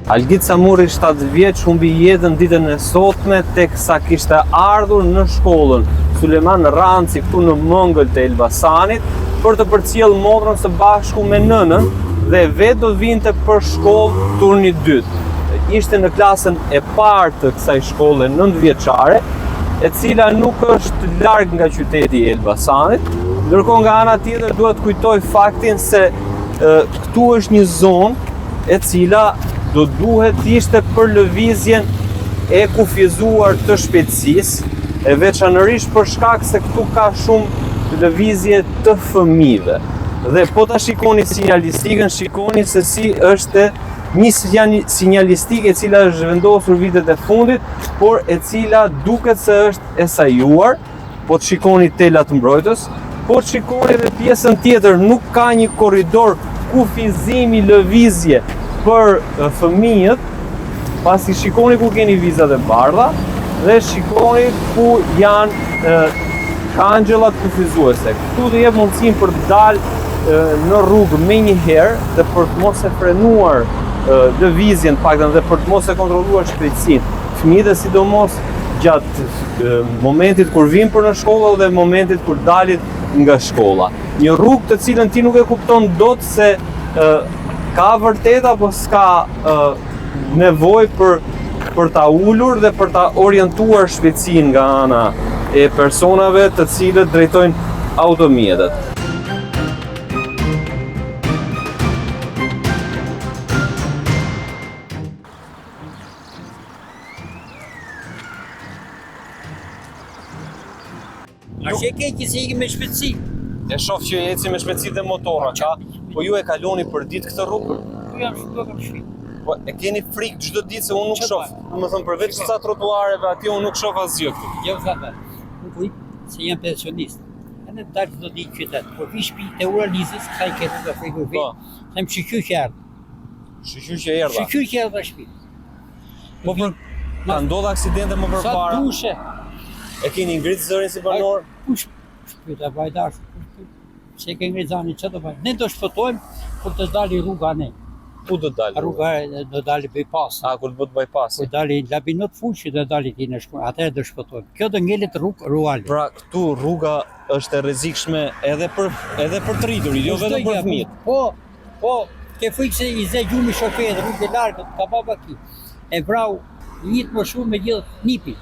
Algit Samurri 7 vjeç humbi jetën ditën e sotme teksa kishte ardhur në shkollën Sulejman Rranci këtu në Mëngël të Elbasanit për të përcjellë motrën së bashku me nënën dhe vetë do vinte për shkollë turni dytë. Ishte në klasën e parë të kësaj shkolle 9 vjeçare, e cila nuk është larg nga qyteti i Elbasanit. Ndërkohë nga ana tjetër duhet të kujtoj faktin se këtu është një zonë e cila do duhet të ishte për lëvizjen e kufizuar të shpejtësisë, e veçanërisht për shkak se këtu ka shumë lëvizje të fëmijëve. Dhe po ta shikoni sinjalistikën, shikoni se si është një sinjalistikë e cila është vendosur vitet e fundit, por e cila duket se është e sajuar, Po të shikoni telat mbrojtës, po të shikoni edhe pjesën tjetër, nuk ka një korridor kufizimi lëvizje për fëmijët, pasi shikoni ku keni vizat e bardha dhe shikoni ku janë kangjëllat kufizuese. Këtu të jep mundësinë për të dalë në rrugë menjëherë dhe për të mos e frenuar lëvizjen paktën dhe për të mos e kontrolluar shpejtësinë. Fëmijët e sidomos gjatë momentit kur vijnë për në shkollë dhe momentit kur dalin nga shkolla. Një rrugë të cilën ti nuk e kupton dot se ka vërtet apo s'ka nevojë për për ta ulur dhe për ta orientuar shpejtësinë nga ana e personave të cilët drejtojnë automjetet. A që e keqe se ikim me shpejtësi? E shoh që eci me shpejtësi dhe motora, ka, po ju e kaloni për ditë këtë rrugë? Ku jam shtu kam shpi. Po e keni frikë çdo ditë se unë nuk shoh. Domethënë përveç ca trotuareve atje unë nuk shoh asgjë këtu. Jo tha Nuk ujë se jam pensionist. Edhe dal çdo ditë qytet. Po vi shtëpi te ura Lizës, kësaj ke rruga frikë vi. Po. Them shyqyr që erdha. Shyqyr që erdha. Shyqyr që erdha shtëpi. Po për ka ndodhur aksidente më përpara. Sa dushe. E keni ngrit zërin si banor? Kush pyet a baj dashur? Kush pyet? Se ke ngrit zanin, çfarë do bëj? Ne do shpëtojmë kur të dali rruga ne. Ku do dalë? Rruga do dali bypass. A kur të bëhet bypass? Kur dali Labinot Fuçi do dali ti në shkollë, atëherë do shpëtojmë. Kjo do ngelet rrugë rurale. Pra këtu rruga është e rrezikshme edhe për edhe për të rriturit, jo vetëm për fëmijët. Po, Po, ke frikë se i zë gjumi shoferit, rrugë e largët, ka baba ki. E vrau një të moshuar me gjithë nipi.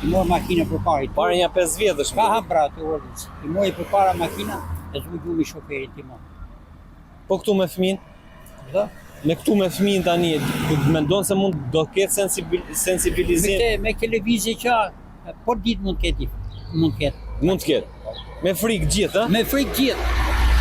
I mori makina përpara. Para nja 5 vjetësh. Ka ha pra aty urës. I mori përpara makina, e zu gjumi shoferit i mori. Po këtu me fëmin? Do? Me këtu me fëmin tani, mendon se mund do ketë sensibil, sensibilizim? Me këtë, me këtë lëvizje që Por ditë mund të ketë, mund të ketë. Mund të ketë. Me frikë gjithë, ë? Me frikë gjithë.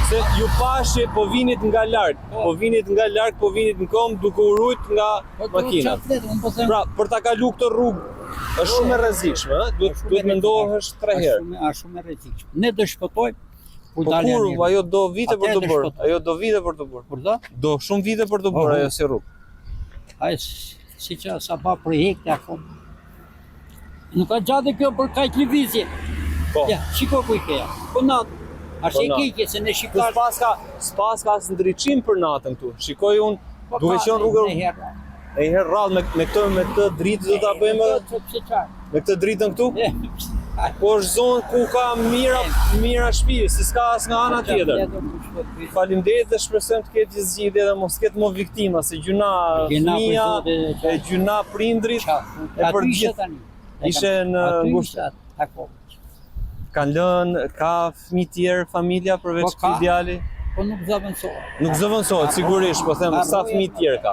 Se ju pashë po vinit nga larg, po, po vinit nga larg, po vinit në këmbë duke u rujt nga po, makina. Po, po pra, për ta kalu këtë rrugë është shumë e rrezikshme, ë? Duhet duhet mendohesh tre herë. Është shumë, është shumë e rrezikshme. Ne do shpëtojmë kur po dalë kur, ajo do vite për të bërë. Ajo do vite për të bërë. Kur do? Do shumë vite për të bërë ajo si rrugë. Ai si që sa pa projekte akoma. Nuk ka xhade kjo për kaq lëvizje. Po. Ja, shiko ku i ke. Po natë. A po e keqe se ne shqiptarët. S'paska, s'paska as ndriçim për natën këtu. Shikoj unë, po duke qenë rrugën. Një herë. Një herë rrallë me me këtë me këtë dritë do ta bëjmë. Me këtë dritën këtu? Po është zonë ku ka mijëra mijëra shtëpi, se s'ka as nga ana tjetër. Faleminderit dhe shpresojmë të ketë një zgjidhje dhe mos ketë më viktima, se gjynah fëmija, e gjynah prindrit, e për gjithë. Ishe në ngusht. Kanë lënë, ka fëmijë tjerë familja përveç po këtij djali? Po nuk zëvendësohet. Nuk zëvendësohet, sigurisht, po them sa fëmijë tjerë ka.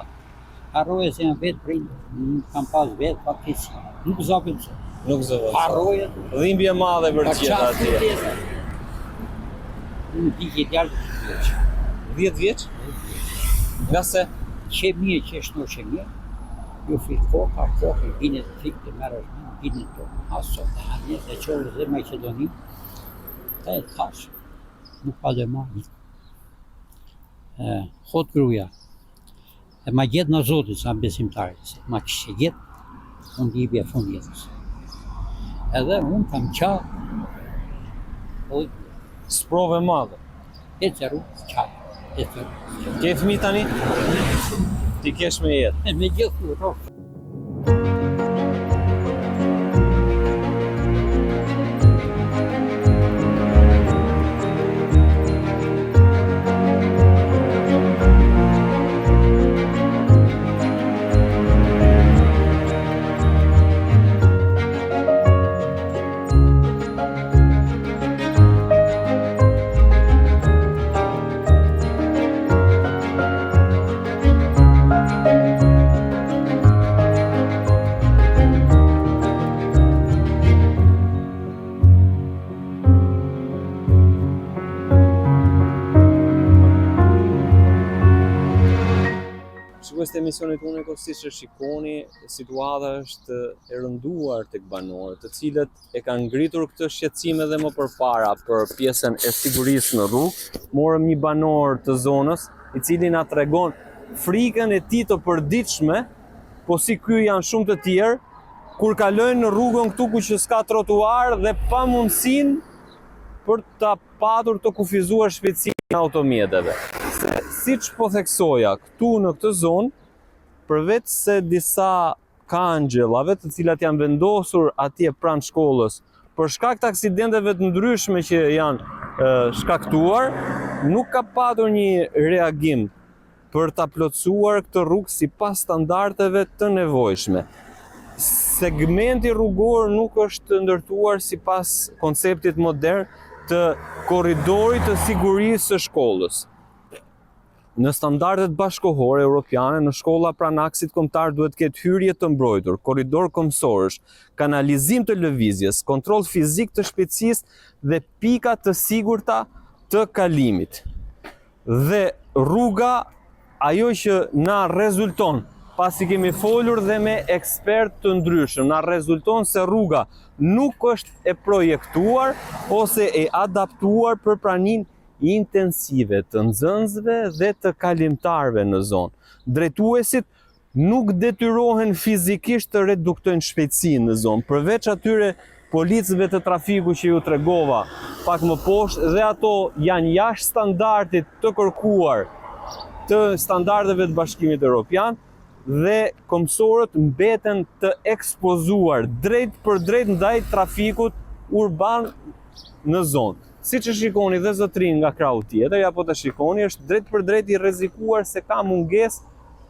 Harroje se janë vetë prind, nuk kam pas vetë, fatkeqësi. Nuk zëvendësohet. Nuk zëvendësohet. Harroje. Dhimbje e madhe për të gjithë atje. Unë di që djalë 10 vjeç. 10 vjeç? Nga se? Qe mirë, qe shnosh e mirë, ju fit koka, koka i bine të fikë të merë është mirë, bine të a sot, a një, dhe qore dhe Maqedoni, e tash, nuk pa dhe ma, e, thot gruja, E ma gjet në Zotit, sa besimtari, se ma kishte gjet, unë i jepja fund jetës. Edhe unë kam qa, po, Sprovë e madhe. E të rrugë, qa, e të rrugë. Ke fëmijë tani? Ti kesh me jetë. Me gjithë rrofsh. Shikues të emisionit Uniko, siç e shikoni, situata është e rënduar tek banorët, të cilët e kanë ngritur këtë shqetësim edhe më përpara për pjesën e sigurisë në rrugë. Morëm një banor të zonës, i cili na tregon frikën e tij të përditshme, po si ky janë shumë të tjerë, kur kalojnë në rrugën këtu ku që s'ka trotuar dhe pamundësinë për ta patur të kufizuar shpejtësinë e automjeteve. Se, siç po theksoja, këtu në këtë zonë, përveç se disa kangjellave të cilat janë vendosur atje pranë shkollës për shkak të aksidenteve të ndryshme që janë shkaktuar, nuk ka patur një reagim për ta plotësuar këtë rrugë sipas standardeve të nevojshme. Segmenti rrugor nuk është ndërtuar sipas konceptit modern të korridorit të sigurisë së shkollës. Në standardet bashkëkohore europiane, në shkolla pranë aksit kombëtar duhet të ketë hyrje të mbrojtur, korridor këmbësorësh, kanalizim të lëvizjes, kontroll fizik të shpejtësisë dhe pika të sigurta të kalimit. Dhe rruga ajo që na rezulton, pasi kemi folur dhe me ekspertë të ndryshëm, na rezulton se rruga nuk është e projektuar ose e adaptuar për praninë intensive të nxënësve dhe të kalimtarëve në zonë. Drejtuesit nuk detyrohen fizikisht të reduktojnë shpejtësinë në zonë, përveç atyre policëve të trafikut që ju tregova pak më poshtë dhe ato janë jashtë standardit të kërkuar të standardeve të Bashkimit Evropian dhe këmbësorët mbeten të ekspozuar drejtpërdrejt ndaj trafikut urban në zonë. Siç e shikoni dhe zotërinë nga krahu tjetër, ja po të shikoni, është drejtpërdrejt i rrezikuar se ka mungesë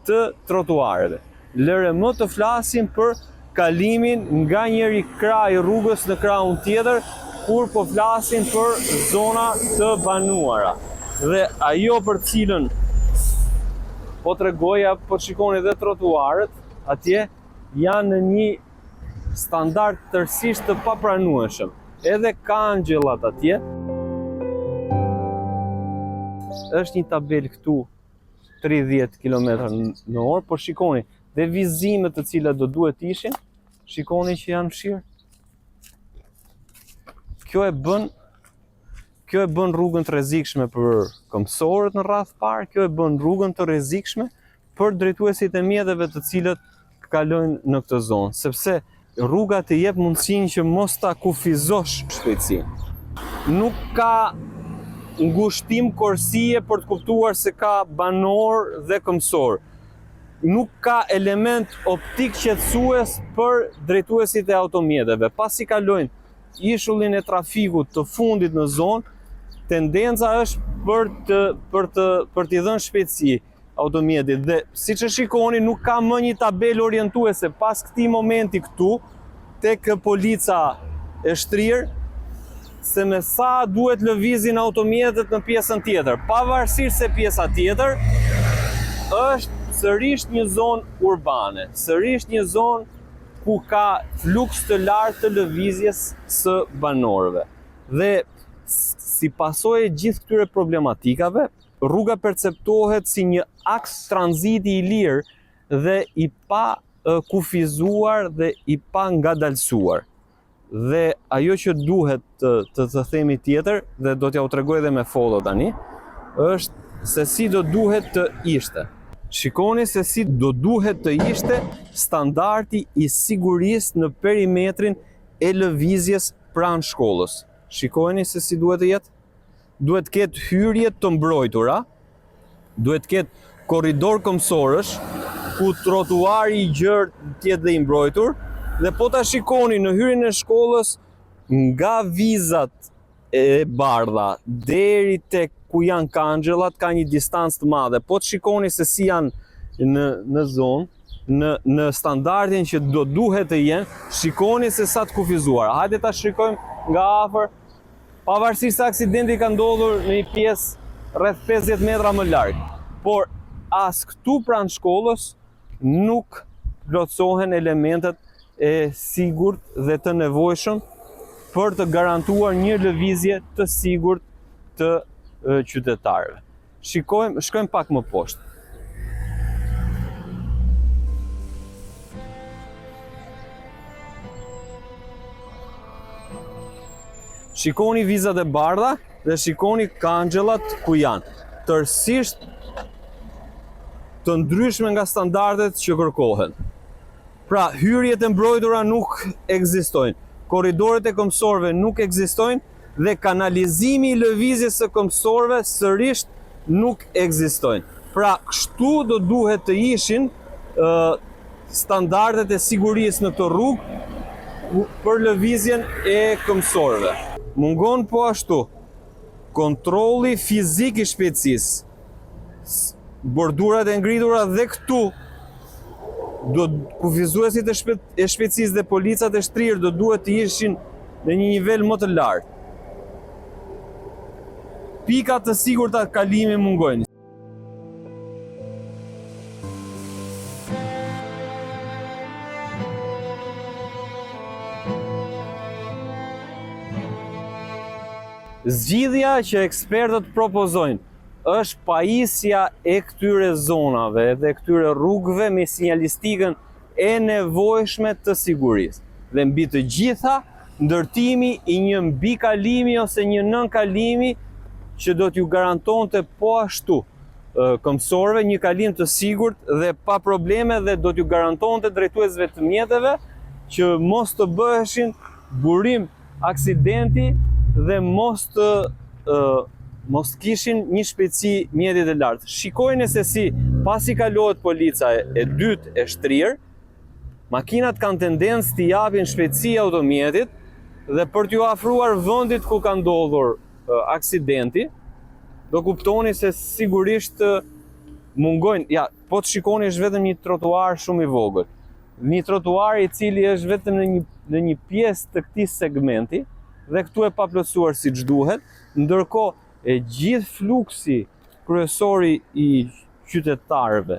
të trotuareve. Lëre më të flasim për kalimin nga njëri krah i rrugës në krahun tjetër, kur po flasim për zona të banuara. Dhe ajo për të cilën po tregoja, po shikoni dhe trotuarët, atje janë në një standard tërësisht të papranueshëm. Edhe kangjellat atje. Është një tabelë këtu 30 km në orë, por shikoni dhe vizimet të cilat do duhet ishin, shikoni që janë fshirë. Kjo e bën kjo e bën rrugën të rrezikshme për këmbësorët në radhë parë, kjo e bën rrugën të rrezikshme për drejtuesit e mjeteve të cilët kalojnë në këtë zonë, sepse rruga të jep mundësinë që mos ta kufizosh shpejtësinë. Nuk ka ngushtim korsie për të kuptuar se ka banorë dhe këmbësorë. Nuk ka element optik qetësues për drejtuesit e automjeteve. Pasi kalojnë ishullin e trafikut të fundit në zonë, tendenca është për të për të për t'i dhënë shpejtësi automjetit dhe siç e shikoni nuk ka më një tabelë orientuese pas këtij momenti këtu tek polica e shtrirë se me sa duhet lëvizin automjetet në pjesën tjetër, pavarësisht se pjesa tjetër është sërish një zonë urbane, sërish një zonë ku ka fluks të lartë të lëvizjes së banorëve. Dhe si pasojë e gjithë këtyre problematikave, Rruga perceptohet si një aks tranziti i lirë dhe i pa kufizuar dhe i pa ngadalësuar. Dhe ajo që duhet të, të, të themi tjetër, dhe do t'jua tregoj edhe me foto tani, është se si do duhet të ishte. Shikoni se si do duhet të ishte standardi i sigurisë në perimetrin e lëvizjes pranë shkollës. Shikojeni se si duhet të jetë. duhet të ketë hyrje të mbrojtura, duhet të ketë korridor këmbësorësh, ku trotuari i gjerë të jetë dhe i mbrojtur dhe po ta shikoni në hyrjen e shkollës nga vizat e bardha deri tek ku janë kanxhellat ka një distancë të madhe. Po të shikoni se si janë në në zonë, në në standardin që do duhet të jenë, shikoni se sa të kufizuara. Hajde ta shikojmë nga afër. Pavarësisht se aksidenti ka ndodhur në një pjesë rreth 50 metra më larg, por as këtu pranë shkollës nuk plotësohen elementët e sigurt dhe të nevojshëm për të garantuar një lëvizje të sigurt të qytetarëve. Shikojmë, shkojmë pak më poshtë. Shikoni vizat e bardha dhe shikoni kanxhellat ku janë. Tërësisht të ndryshme nga standardet që kërkohen. Pra, hyrjet e mbrojtura nuk ekzistojnë, korridoret e këmbësorëve nuk ekzistojnë dhe kanalizimi i lëvizjes së këmbësorëve sërisht nuk ekzistojnë. Pra, kështu do duhet të ishin ë standardet e sigurisë në këtë rrugë për lëvizjen e këmbësorëve. Mungon po ashtu kontrolli fizik i shpejtësisë. Bordurat e ngritura dhe këtu do kufizuesit e, shpe, e shpejtësisë dhe policat e shtrirë do duhet të ishin në një nivel më të lartë. Pika të sigurta kalimi mungojnë. Zgjidhja që ekspertët propozojnë është pajisja e këtyre zonave dhe këtyre rrugëve me sinjalistikën e nevojshme të sigurisë. Dhe mbi të gjitha, ndërtimi i një mbikalimi ose një nënkalimi që do t'ju garantonte po ashtu këmbësorëve një kalim të sigurt dhe pa probleme dhe do t'ju garantonte drejtuesve të mjeteve që mos të bëheshin burim aksidenti dhe mos të mos të kishin një shpejtësi mjeti të lartë. Shikojeni se si pasi kalohet polica e dytë e shtrirë, makinat kanë tendencë t'i japin shpejtësi automjetit dhe për t'ju afruar vendit ku ka ndodhur aksidenti, do kuptoni se sigurisht mungojnë, ja, po të shikoni është vetëm një trotuar shumë i vogël. Një trotuar i cili është vetëm në një në një pjesë të këtij segmenti dhe këtu e paplotësuar siç duhet, ndërkohë e gjithë fluksi kryesor i qytetarëve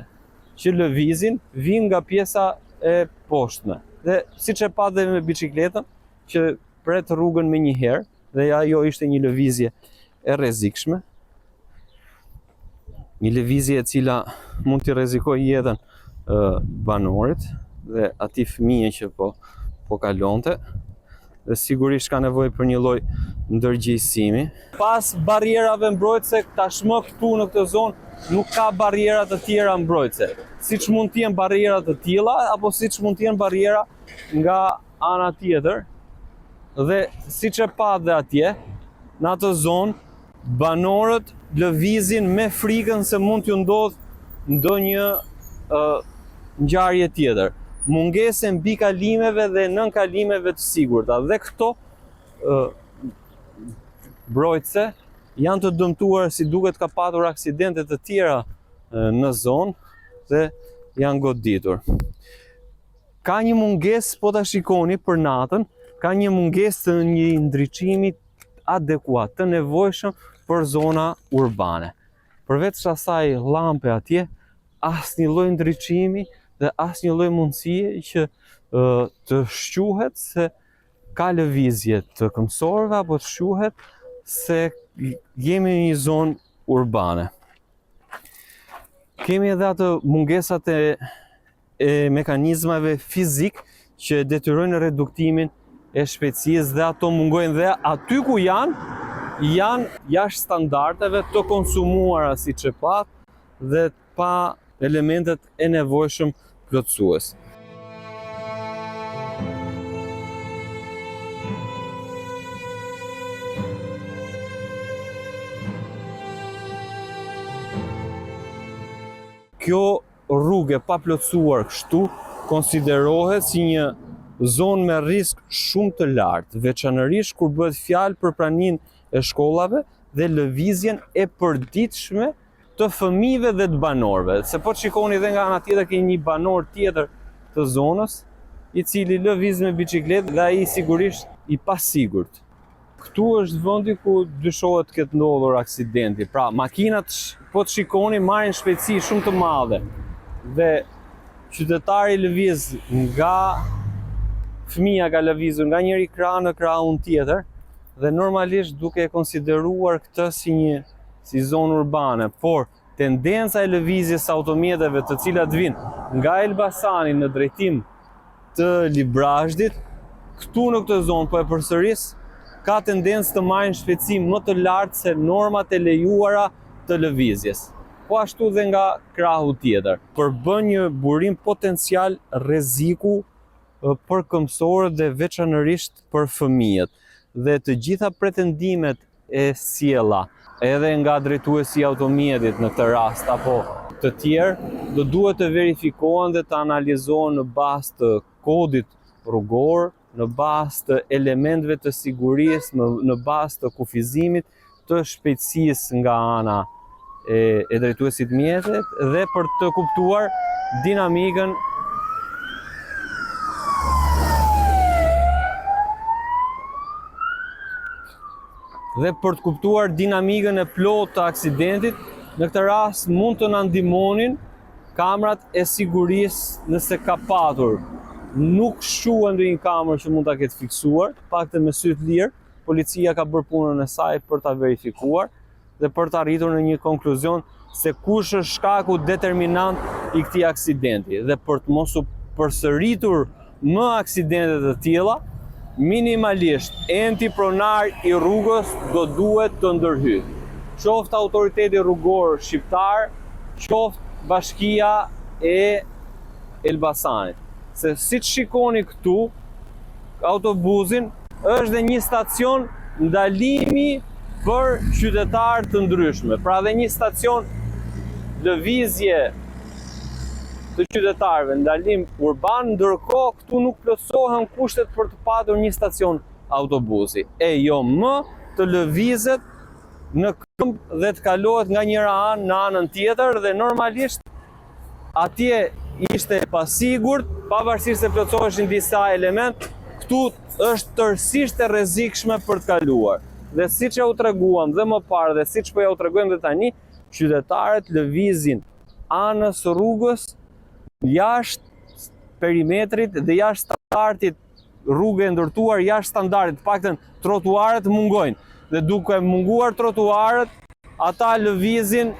që lëvizin vijnë nga pjesa e poshtme. Dhe siç e patë dhe me biçikletën që pret rrugën menjëherë dhe ajo ishte një lëvizje e rrezikshme. Një lëvizje e cila mund t'i rrezikojë jetën banorit dhe atij fëmije që po po kalonte dhe sigurisht ka nevojë për një lloj ndërgjegjësimi. Pas barrierave mbrojtëse, tashmë këtu në këtë zonë nuk ka barriera të tjera mbrojtëse. Siç mund të jenë barriera të tilla apo siç mund të jenë barriera nga ana tjetër. Dhe siç e patë dhe atje, në atë zonë banorët lëvizin me frikën se mund t'ju ndodhë ndonjë ngjarje tjetër. Mungesë e mbikalimeve dhe nënkalimeve të sigurta dhe këto mbrojtëse janë të dëmtuar si duket ka patur aksidente të tjera në zonë dhe janë goditur. Ka një mungesë, po ta shikoni për natën, ka një mungesë të një ndriçimi adekuat, të nevojshëm për zona urbane. Përveç asaj llampe atje, asnjë lloj ndriçimi dhe asnjë lloj mundësie që të shquhet se ka lëvizje të këmbësorëve apo të shquhet se jemi në një zonë urbane. Kemi edhe atë mungesat e e mekanizmave fizik që detyrojnë reduktimin e shpejtësisë dhe ato mungojnë dhe aty ku janë, janë jashtë standardeve të konsumuara siç e patë dhe pa elementet e nevojshëm plotësues. Kjo rrugë e paplotësuar kështu konsiderohet si një zonë me risk shumë të lartë, veçanërisht kur bëhet fjalë për praninë e shkollave dhe lëvizjen e përditshme të fëmijëve dhe të banorëve. Se po të shikoni dhe nga ana tjetër keni një banor tjetër të zonës, i cili lëviz me biçikletë dhe ai sigurisht i pasigurt. Këtu është vendi ku dyshohet të ketë ndodhur aksidenti. Pra, makinat, po të shikoni, marrin shpejtësi shumë të madhe dhe qytetari lëviz nga fëmija ka lëvizur nga njëri krah në krahun tjetër dhe normalisht duke e konsideruar këtë si një si zonë urbane, por tendenca e lëvizjes së automjeteve të cilat vijnë nga Elbasani në drejtim të Librazhdit, këtu në këtë zonë, po e përsëris, ka tendencë të marrin shpejtësi më të lartë se normat e lejuara të lëvizjes. Po ashtu dhe nga krahu tjetër. Përbën një burim potencial rreziku për këmbësorët dhe veçanërisht për fëmijët. Dhe të gjitha pretendimet e sjella edhe nga drejtuesi i automjetit në këtë rast apo të tjerë, do duhet të verifikohen dhe të analizohen në bazë të kodit rrugor, në bazë të elementëve të sigurisë, në, në bazë të kufizimit të shpejtësisë nga ana e, e drejtuesit mjetit dhe për të kuptuar dinamikën dhe për të kuptuar dinamikën e plotë të aksidentit, në këtë rast mund të na ndihmonin kamerat e sigurisë nëse ka patur. Nuk shquhet ndonjë kamerë që mund ta ketë fiksuar, paktën me sy të lirë, policia ka bërë punën e saj për ta verifikuar dhe për të arritur në një konkluzion se kush është shkaku determinant i këtij aksidenti dhe për të mos u përsëritur më aksidente të tilla, minimalisht enti pronar i rrugës do duhet të ndërhyjë. Qoftë autoriteti rrugor shqiptar, qoftë bashkia e Elbasanit. Se siç shikoni këtu, autobuzin është dhe një stacion ndalimi për qytetarë të ndryshme. Pra dhe një stacion lëvizje të qytetarëve, ndalim urban, ndërkohë këtu nuk plotësohen kushtet për të patur një stacion autobuzi. E jo më të lëvizet në këmbë dhe të kalohet nga njëra anë në anën tjetër dhe normalisht Atje ishte e pasigurt, pavarësisht se plotësoheshin disa elementë, këtu është tërësisht e rrezikshme për të kaluar. Dhe siç ja u treguam dhe më parë dhe siç po ja u tregojmë dhe tani, qytetarët lëvizin anës rrugës jashtë perimetrit dhe jashtë standardit rrugë e ndërtuar jashtë standardit, të paktën trotuaret mungojnë. Dhe duke munguar trotuaret, ata lëvizin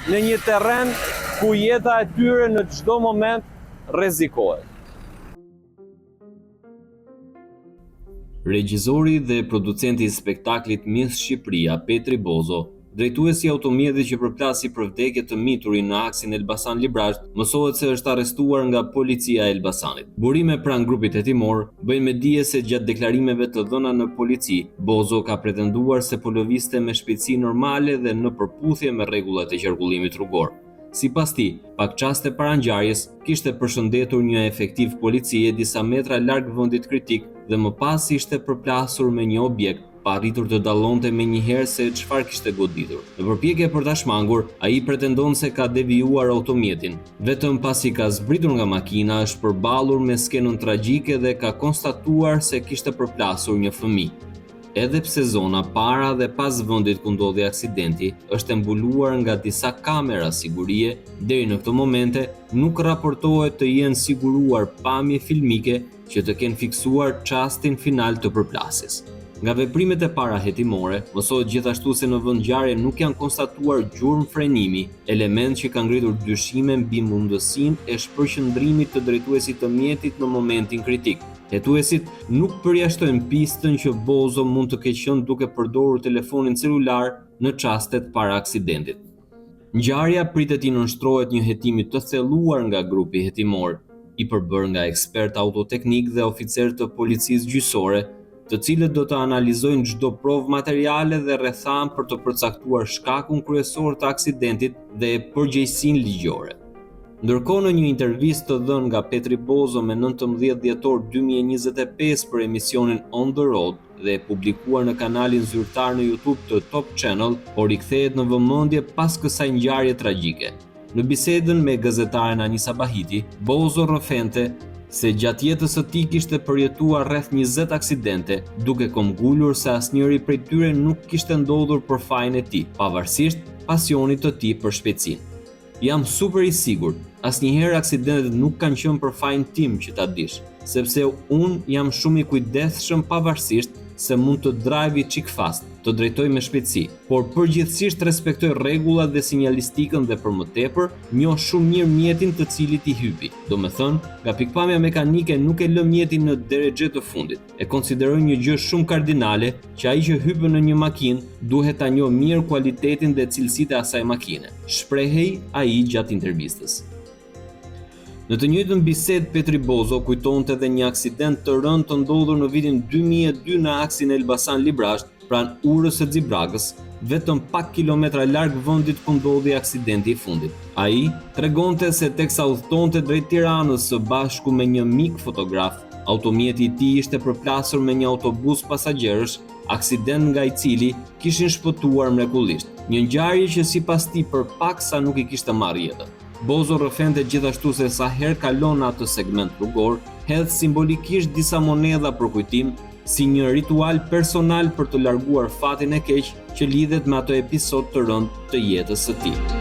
në një terren ku jeta e tyre në çdo moment rrezikohet. Regjizori dhe producenti i spektaklit Miss Shqipëria, Petri Bozo, Drejtuesi i automjetit që përplasi për vdekje të miturin në aksin Elbasan-Librazhd, mësohet se është arrestuar nga policia e Elbasanit. Burime pranë grupit hetimor bëjnë me dije se gjatë deklarimeve të dhëna në polici, Bozo ka pretenduar se po lëvizte me shpejtësi normale dhe në përputhje me rregullat e qarkullimit rrugor. Sipas tij, pak çaste para ngjarjes, kishte përshëndetur një efektiv policie disa metra larg vendit kritik dhe më pas ishte përplasur me një objekt pa arritur të dallonte menjëherë se çfarë kishte goditur. Në përpjekje për ta shmangur, ai pretendon se ka devijuar automjetin. Vetëm pasi ka zbritur nga makina, është përballur me skenën tragjike dhe ka konstatuar se kishte përplasur një fëmijë. Edhe pse zona para dhe pas vendit ku ndodhi aksidenti është e mbuluar nga disa kamera sigurie, deri në këto momente nuk raportohet të jenë siguruar pamje filmike që të kenë fiksuar çastin final të përplasjes. Nga veprimet e para hetimore, mësohet gjithashtu se në vendngjarje nuk janë konstatuar gjurmë frenimi, element që ka ngritur dyshime mbi mundësinë e shpërqendrimit të drejtuesit të mjetit në momentin kritik. Hetuesit nuk përjashtojnë pistën që Bozo mund të ketë qenë duke përdorur telefonin celular në çastet para aksidentit. Ngjarja pritet t'i nënshtrohet një hetimi të thelluar nga grupi hetimor, i përbërë nga ekspertë autoteknikë dhe oficerë të policisë gjyqësore, të cilët do të analizojnë çdo provë materiale dhe rrethanë për të përcaktuar shkakun kryesor të aksidentit dhe përgjegjësinë ligjore. Ndërkohë në një intervistë të dhënë nga Petri Bozo me 19 dhjetor 2025 për emisionin On The Road dhe e publikuar në kanalin zyrtar në YouTube të Top Channel, po rikthehet në vëmendje pas kësaj ngjarje tragjike. Në bisedën me gazetaren Anisa Bahiti, Bozo rrëfente se gjatë jetës së tij kishte përjetuar rreth 20 aksidente, duke këmbgulur se asnjëri prej tyre nuk kishte ndodhur për fajin e tij, pavarësisht pasionit të tij për shpejtësinë. Jam super i sigurt, asnjëherë aksidentet nuk kanë qenë për fajin tim që ta dish, sepse unë jam shumë i kujdesshëm pavarësisht se mund të drive çik fast, të drejtoj me shpejtësi, por përgjithësisht respektoj rregullat dhe sinjalistikën dhe për më tepër, njoh shumë mirë mjetin të cilit i hypi. Domethënë, nga pikëpamja mekanike nuk e lë mjetin në derexhe të fundit. E konsideroj një gjë shumë kardinale që ai që hypën në një makinë duhet ta njohë mirë kualitetin dhe cilësitë e asaj makine, shprehej ai gjatë intervistës. Në të njëjtën bisedë Petri Bozo kujtonte edhe një aksident të rëndë të ndodhur në vitin 2002 në aksin Elbasan-Librazhd, pranë urës së Xibrakës, vetëm pak kilometra larg vendit ku ndodhi aksidenti i fundit. Ai tregonte se teksa udhëtonte drejt Tiranës së bashku me një mik fotograf, automjeti i tij ishte përplasur me një autobus pasagjerësh, aksident nga i cili kishin shpëtuar mrekullisht. Një ngjarje që sipas tij për pak sa nuk i kishte marrë jetën. Bozo rrëfente gjithashtu se sa herë kalon në atë segment rrugor, hedh simbolikisht disa monedha për kujtim, si një ritual personal për të larguar fatin e keq që lidhet me atë episod të rëndë të jetës së tij.